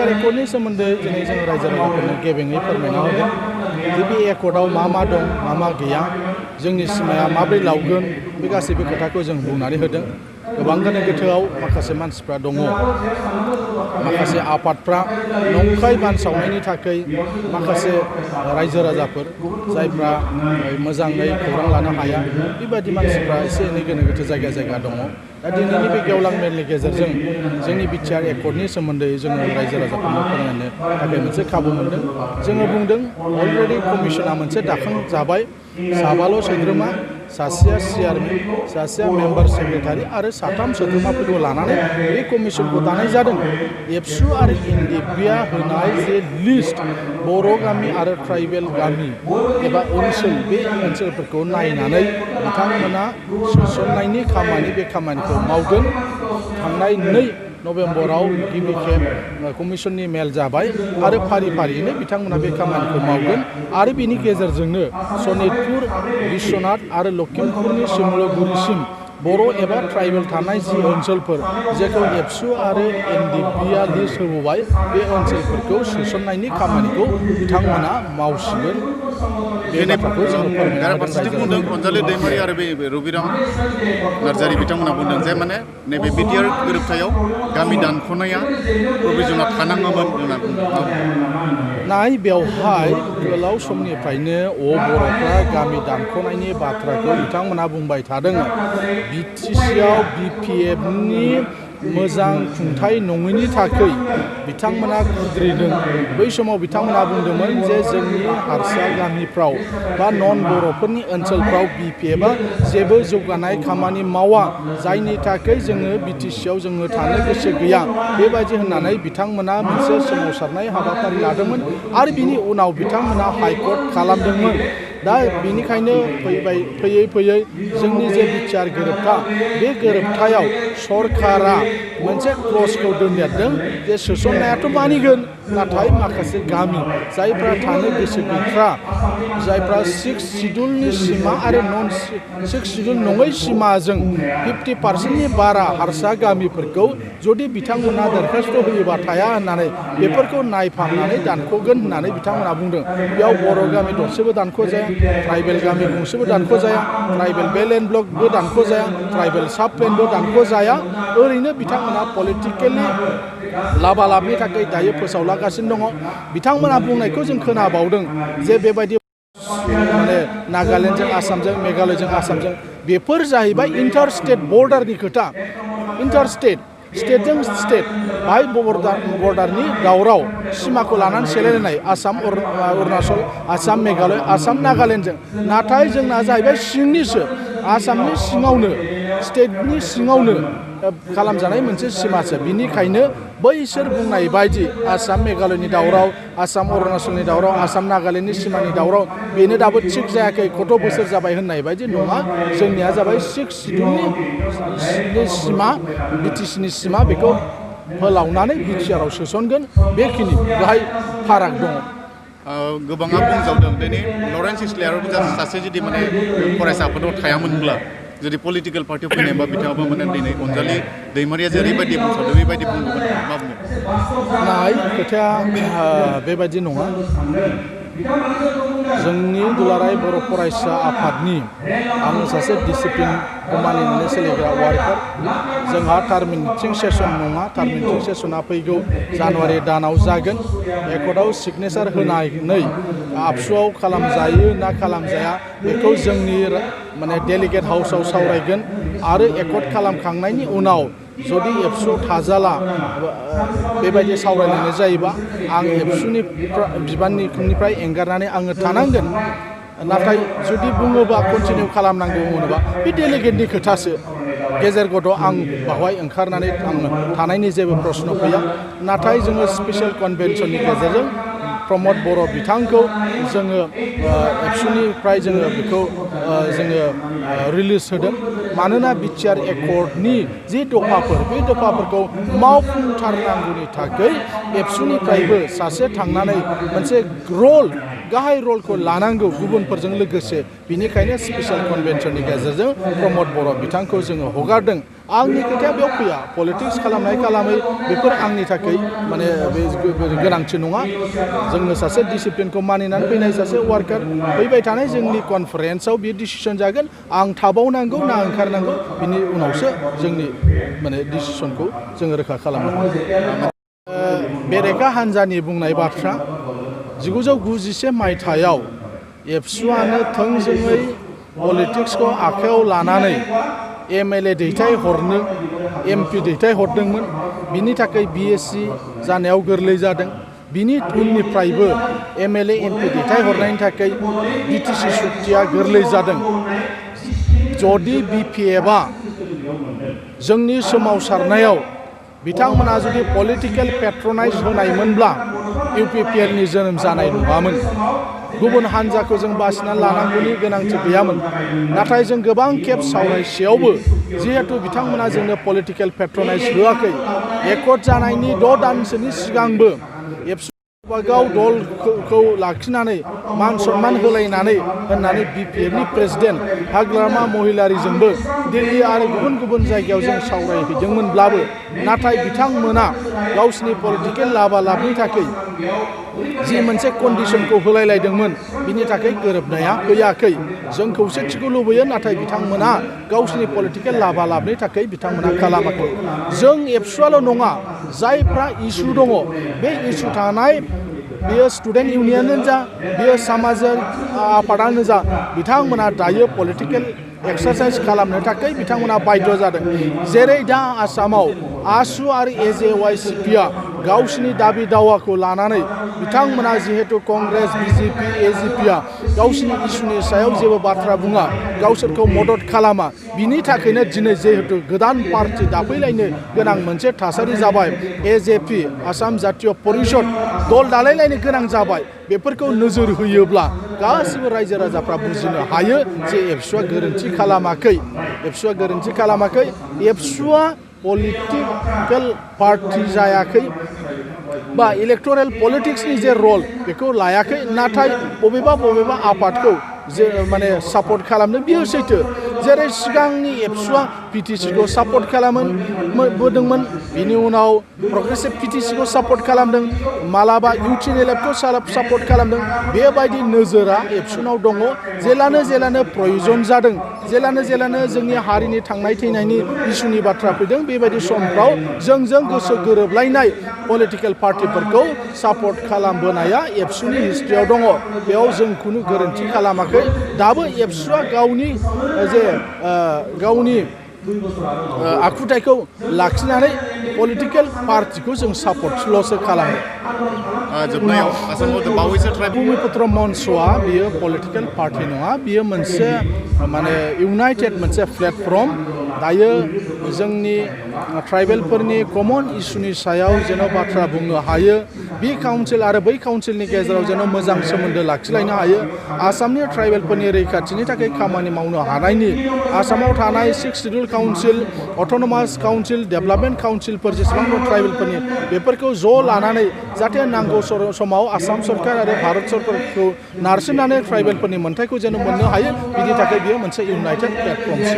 BTR एकर्डनि सोमोन्दै दिनै जों रायजो राजाफोरनो गेबेङै फोरमायना होदों जे बे एकर्डआव मा दं मा गैया जोंनि सिमाया माब्रै लावगोन बे गासैबो खोथाखौ जों बुंनानै होदों। गोबां गोनो गोथोआव माखासे मानसिफ्रा दङ, माखासे आफादफ्रा नंखाय बानसावनायनि थाखाय माखासे रायजो राजाफोर जायफ्रा मोजाङै खौरां लानो हाया बेबायदि मानसिफ्रा एसे एनै गोनो गोथो जायगा दङ। दा दिनैनि बे गेवलां मेलनि गेजेरजों जोंनि बिटिआर एकर्डनि सोमोन्दै जोङो रायजो राजाफोरनो फोरमायनो थाखाय मोनसे खाबु मोनदों। जोङो बुंदों अलरेडि कमिसना मोनसे दाखांजाबाय, साबाल' सोद्रोमा, सासेया चेयारमेन, सासेया मेम्बार सेक्रेटारि आरो साथाम सोद्रोमाफोरखौ लानानै बे कमिसनखौ दानाय जादों। एबसु आरो एनडिएफबिआ होनाय जे लिस्ट बर' गामि आरो ट्राइबेल गामि एबा ओनसोल, बे ओनसोलफोरखौ नायनानै बिथांमोना सोसननायनि खामानि बे खामानिखौ मावगोन। थांनाय 2 नभेम्बराव गिबि खेब कमिसननि मेल जाबाय आरो फारियैनो बिथांमोना बे खामानिखौ मावगोन आरो बेनि गेजेरजोंनो सनितपुर, बिश्वनाथ आरो लखिमपुरनि सिमलुगुरिसिम बर' एबा ट्राइबेल थानाय जि ओनसोलफोर जेखौ एबसु आरो एनडिएफबिआ लिस्ट होबोबाय बे ओनसोलफोरखौ सोसननायनि खामानिखौ बिथांमोना मावसिगोन। बे बाथ्राखौ जों फारसेथिं बुंदों अनजालि दैमारि आरो बे रबिराम नार्जारि बिथांमोना बुंदों जे माने नैबे बिटिआर गोरोबथायाव गामि दानख'नाया प्रभिजनआ थानाङामोन होनना बुंदों। नाय बेवहाय गोलाव समनिफ्रायनो बर'फ्रा गामि दानख'नायनि बाथ्राखौ बिथांमोना बुंबाय थादों। बिटिसिआव बिपिएफनि मोजां खुंथाय नङैनि थाखाय बिथांमोना खुद्रिदों। बै समाव बिथांमोना बुंदोंमोन जे जोंनि हारसा गामिफ्राव बा नन बर'फोरनि ओनसोलफ्राव बिपिएफआ जेबो जौगानाय खामानि मावा, जायनि थाखाय जोङो बिटिसिआव जोङो थानो गोसो गैया, बेबायदि होननानै बिथांमोना मोनसे सोमावसारनाय हाबाफारि लादोंमोन आरो बिनि उनाव बिथांमोना हाइकर्ट खालामदोंमोन। दा बेनिखायनो फैयै जोंनि जे बिटिआर गोरोबथा, बे गोरोबथायाव सरकारा मोनसे क्लजखौ दोनदेरदों जे सोसननायाथ' मानिगोन, नाथाय माखासे गामि जायफ्रा थानो गोसो गैथ्रा, जायफ्रा 6 शिड्युलनि सिमा आरो नन 6 शिड्युल नङै सिमाजों 50% बारा हारसा गामिफोरखौ जुदि बिथांमोना दरखास्त होयोबा थाया होननानै बेफोरखौ नायफामनानै दानख'गोन होननानै बिथांमोना बुंदों। बेयाव बर' गामि दरसेबो दानख'जाया, ट्राइबेल गामि गंसेबो दानख'जाया, ट्राइबेल बेल एन्ड ब्लकबो दानख'जाया, ट्राइबेल साब प्लेनबो दानख'जाया। ओरैनो बिथांमोना पलिटिकेलि लाबालाबनि थाखाय दायो फोसावलागासिनो दङ। बिथांमोना बुंनायखौ जों खोनाबावदों जे बेबायदि माने नागालेण्डजों आसामजों, मेघालयजों आसामजों, बेफोर जाहैबाय इन्टार स्टेट बर्डारनि खोथा। इन्टार स्टेटजों स्टेट बाहाय बर्डारनि दावराव, सिमाखौ लानानै सेलायलायनाय आसाम अरुणाचल, आसाम मेघालय, आसाम नागालेण्डजों। नाथाय जोंना जाहैबाय सिंनिसो, आसामनि सिङावनो, स्टेटनि सिङावनो खालामजानाय मोनसे सिमासो। बिनिखायनो बैसोर बुंनाय बायदि आसाम मेघालयनि दावराव, आसाम अरुणाचलनि दावराव, आसाम नागालेण्डनि सिमानि दावराव, बेनो दाबो थिग जायाखै, खथ' बोसोर जाबाय होननाय बायदि नङा। जोंनिया जाबाय 6 शिड्युलनि सिमा, बिटिसिनि सिमा, बेखौ फोलावनानै बिटिआरआव सोसनगोन, बेखिनि बेहाय फाराग दङ। गोबाङा बुंजावदों दिनै लरेन्स इस्लायाबो सासे जुदि माने फरायसा आफादाव थायामोनब्ला जुदि पलिटिकेल पार्टियाव फैनायबा बिथाङाबो माने दिनै अनजालि दैमारिया जेरैबायदि बुंसावदों बेबायदि बुंगौमोन, मा बुङो? नाय खोथाया बेबायदि नङा। जोंनि दुलाराय बर' फरायसा आफादनि आङो सासे डिसिप्लिनखौ मानिनानै सोलिग्रा वार्कार। जोंहा टार्मिनेटिं सेसन नङा, टार्मिनेटिं सेसना फैगौ जानुवारि दानाव जागोन। एकर्डआव सिगनेसार होनानै आबसुआव खालामजायो ना खालामजाया बेखौ जोंनि माने डेलिगेट हाउसआव सावरायगोन आरो एकर्ड खालामखांनायनि उनाव जुदि एबसुआव थाजाला बेबायदि सावरायलायनाय जायोबा आं एबसुनि बिबाननिफ्राय एंगारनानै आङो थानांगोन। नाथाय जुदि बुङोबा कन्टिनिउ खालामनांगौ होनोबा बे डेलिगेटनि खोथासो। गेजेर गथ' आं बावहाय ओंखारनानै थानायनि जेबो प्रश्न फैया। नाथाय जोङो स्पेसियेल कनभेनसननि गेजेरजों प्रमद बर' बिथांखौ जोङो एबसुनिफ्राय जोङो बेखौ जोङो रिलिज होदों। मानोना बिटिआर एकर्डनि जि दफाफोर बे दफाफोरखौ मावफुंथारनांगौनि थाखाय एबसुनिफ्रायबो सासे थांनानै मोनसे गाहाय रलखौ लानांगौ गुबुनफोरजों लोगोसे बिनिखायनो स्पेशल कन्भेन्सननि गेजेरजों प्रमद बर' बिथांखौ जोङो हगारदों आंनि खोथाया बेयाव फैया पलिटिक्स खालामनाय खालामै बेफोर आंनि थाखाय माने बे गोनांथि नङा जोंनो सासे डिसिप्लिनखौ मानिनानै फैनाय सासे वार्कार फैबाय थानाय जोंनि कनफारेन्सआव बे डिसिसन जागोन आं थाबावनांगौ ना ओंखारनांगौ बिनि उनावसो जोंनि माने डिसिसनखौ जोङो रोखा खालामनांगौ बेरेखा हान्जानि बुंनाय बाथ्रा 1991 मायथाइयाव एबसुआनो थोंजोङै पलिटिक्सखौ आखायाव लानानै MLA दैथायहरनो MP दैथायहरदोंमोन बिनि थाखाय BSc जानायाव गोरलै जादों बिनि उननिफ्रायबो MLA MP दैथायहरनायनि थाखाय BTC सुक्तिया गोरलै जादों जुदि BPFआ जोंनि सोमावसारनायाव बिथांमोना जुदि पलिटिकल पेट्रनाइज होनायमोनब्ला UPPLनि जोनोम जानाय नङामोन गुबुन हान्जाखौ जों बासिना लानांगौनि गोनांथि गैयामोन नाथाय जों गोबां खेब सावरायसेयावबो जिहेतु बिथांमोना जोंनो पलिटिकल पेट्रनाइज होआखै एकर्ड जानायनि 6 दानसोनि सिगांबो गाव दलखौ लाखिनानै मान सन्मान होलायनानै होननानै BPFनि प्रेसिडेन्ट हाग्रामा महिलारिजोंबो दिल्ली आरो गुबुन गुबुन जायगायाव जों सावरायहैदोंमोनब्लाबो नाथाय बिथांमोना गावसिनि पलिटिकेल लाभालाभनि थाखाय जि मोनसे कन्डिशनखौ होलायलायदोंमोन बिनि थाखाय गोरोबनाया फैयाखै जों खौसेथिखौ लुबैयो नाथाय बिथांमोना गावसिनि पलिटिकेल लाभालाभनि थाखाय बिथांमोना खालामाखै जों एबसुआल' नङा जायफ्रा इसु दङ बे इसु थानाय बेयो स्टुडेन्ट इउनियनानो जा बेयो समाजारि आफादानो जा बिथांमोना दायो पलिटिकेल एक्सारसाइज खालामनो थाखाय बिथांमोना बाध्य जादों जेरै दा आसामाव आसु आरो AJYCPआ गावसिनि दाबि दावाखौ लानानै बिथांमोना जिहेतु कंग्रेस BJP AGPआ गावसिनि इसुनि सायाव जेबो बाथ्रा बुङा गावसोरखौ मदद खालामा बिनि थाखायनो दिनै जिहेतु गोदान पार्टी दाफैलायनो गोनां मोनसे थासारि जाबाय AJP आसाम जातीय परिषद दल दालायलायनो गोनां जाबाय बेफोरखौ नोजोर होयोब्ला गासिबो रायजो राजाफ्रा बुजिनो हायो जे एबसुआ गोरोन्थि खालामाखै एबसुआ पलिटिकल पार्टी जायाखै बा इलेक्टोरेल पलिटिक्सनि जे रल बेखौ लायाखै नाथाय बबेबा आफादखौ जे माने सापर्ट खालामनो बियो सैथो जेरै सिगांनि एबसुआ PTCखौ सापर्ट खालामबोदोंमोन बिनि उनाव प्रग्रेसिभ PTCखौ सापर्ट खालामदों मालाबा UTNLFखौ सापर्ट खालामदों बेबायदि नोजोरा एबसुनाव दङ जेलानो प्रयोजन जादों जेलानो जोंनि हारिनि थांनाय थैनायनि इसुनि बाथ्रा फैदों बेबायदि समफ्राव जोंजों गोसो गोरोबलायनाय पलिटिकेल पार्टिफोरखौ सापर्ट खालामबोनाया एबसुनि हिस्ट्रियाव दङ बेयाव जों खुनु गोरोन्थि खालामाखै दाबो एबसुआ गावनि आखुथायखौ लाखिनानै पलिटिकेल पार्टिखौ जों सापर्टल'सो खालामो जोबनायाव आसामाव बावैसो भूमिपुत्र मन्चआ बियो पलिटिकेल पार्टि नङा बियो मोनसे माने इउनाइटेड मोनसे प्लेटफर्म दायो जोंनि ट्राइबेलफोरनि कमन इस्युनि सायाव जेन' बाथ्रा बुंनो हायो बे काउन्सिल आरो बै काउन्सिलनि गेजेराव जेन' मोजां सोमोन्दो लाखिलायनो हायो आसामनि ट्राइबेलफोरनि रैखाथिनि थाखाय खामानि मावनो हानायनि आसामाव थानाय 6 शिड्युल काउन्सिल अट'नमास काउन्सिल डेभेलपमेन्ट काउन्सिलफोर जेसेबां दं ट्राइबेलफोरनि बेफोरखौ ज' लानानै जाहाथे नांगौ समाव आसाम सरकार आरो भारत सरकारखौ नारसिननानै ट्राइबेलफोरनि मोन्थायखौ जेन' मोननो हायो बिनि थाखाय बियो मोनसे इउनाइटेड प्लेटफर्मसो